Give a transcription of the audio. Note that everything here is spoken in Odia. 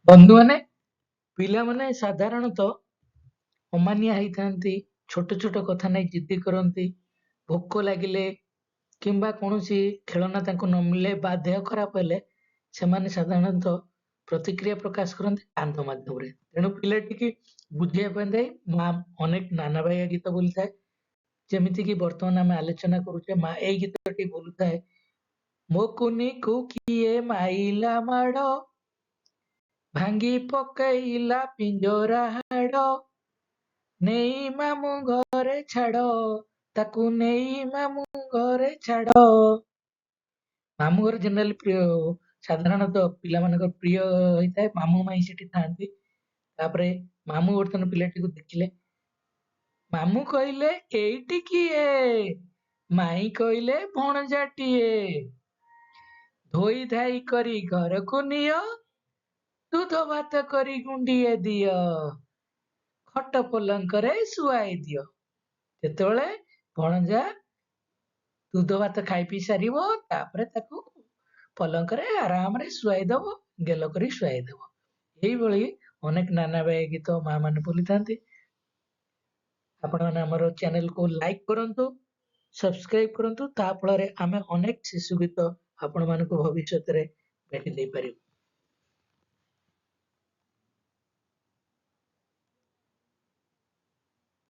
ବନ୍ଧୁମାନେ, ପିଲାମାନେ ସାଧାରଣତଃ ଅମାନିଆ ହେଇଥାନ୍ତି, ଛୋଟ ଛୋଟ କଥା ନେଇ ଜିଦ୍ଦି କରନ୍ତି। ଭୋକ ଲାଗିଲେ କିମ୍ବା କୌଣସି ଖେଳନା ତାଙ୍କୁ ନ ମିଳିଲେ ବା ଦେହ ଖରାପ ହେଲେ ସେମାନେ ସାଧାରଣତଃ ପ୍ରତିକ୍ରିୟା ପ୍ରକାଶ କରନ୍ତି କାନ୍ଦ ମାଧ୍ୟମରେ। ତେଣୁ ପିଲାଟିକି ବୁଝେଇବା ପାଇଁ ଯାଇ ମା ଅନେକ ନାନା ବାଇଆ ଗୀତ ବୋଲିଥାଏ। ଯେମିତିକି ବର୍ତ୍ତମାନ ଆମେ ଆଲୋଚନା କରୁଛେ, ମା ଏଇ ଗୀତଟି ବୋଲୁଥାଏ: ମୋ କୁନିକୁ କିଏ ମାଇଲା ମାଡ଼, ଭାଙ୍ଗି ପକେଇଲା ପିଞ୍ଜରା ହାଡ଼, ନେଇ ମାମୁଁ ଘରେ ଛାଡ଼, ତାକୁ ନେଇ ମାମୁଁ ଘରେ ଛାଡ଼। ମାମୁଁ ଘର ଜେନେରାଲି ପ୍ରିୟ, ସାଧାରଣତଃ ପିଲାମାନଙ୍କର ପ୍ରିୟ ହେଇଥାଏ। ମାମୁଁ ମାଇଁ ସେଠି ଥାଆନ୍ତି। ତାପରେ ମାମୁଁ ବର୍ତ୍ତମାନ ପିଲାଟିକୁ ଦେଖିଲେ। ମାମୁଁ କହିଲେ, ଏଇଟି କିଏ? ମାଇଁ କହିଲେ, ଭଣଜାଟିଏ। ଧୋଇ ଧାଇ କରି ଘରକୁ ନିଅ, ଦୁଧ ଭାତ କରି ଗୁଣ୍ଡିଏ ଦିଅ, ଖଟ ପଲଙ୍କରେ ଶୁଆଇ ଦିଅ। ଯେତେବେଳେ ଭଣଜା ଦୁଧ ଭାତ ଖାଇ ପିଇ ସାରିବ, ତାପରେ ତାକୁ ପଲଙ୍କରେ ଆରାମରେ ଶୁଆଇ ଦବ, ଗେଲ କରି ଶୁଆଇ ଦବ। ଏଇଭଳି ଅନେକ ନାନା ବାଇଆ ଗୀତ ମା ମାନେ ବୋଲିଥାନ୍ତି। ଆପଣମାନେ ଆମର ଚ୍ୟାନେଲକୁ ଲାଇକ୍ କରନ୍ତୁ, ସବସ୍କ୍ରାଇବ କରନ୍ତୁ, ତା ଫଳରେ ଆମେ ଅନେକ ଶିଶୁ ଗୀତ ଆପଣମାନଙ୍କୁ ଭବିଷ୍ୟତରେ ଭେଟି ଦେଇପାରିବୁ।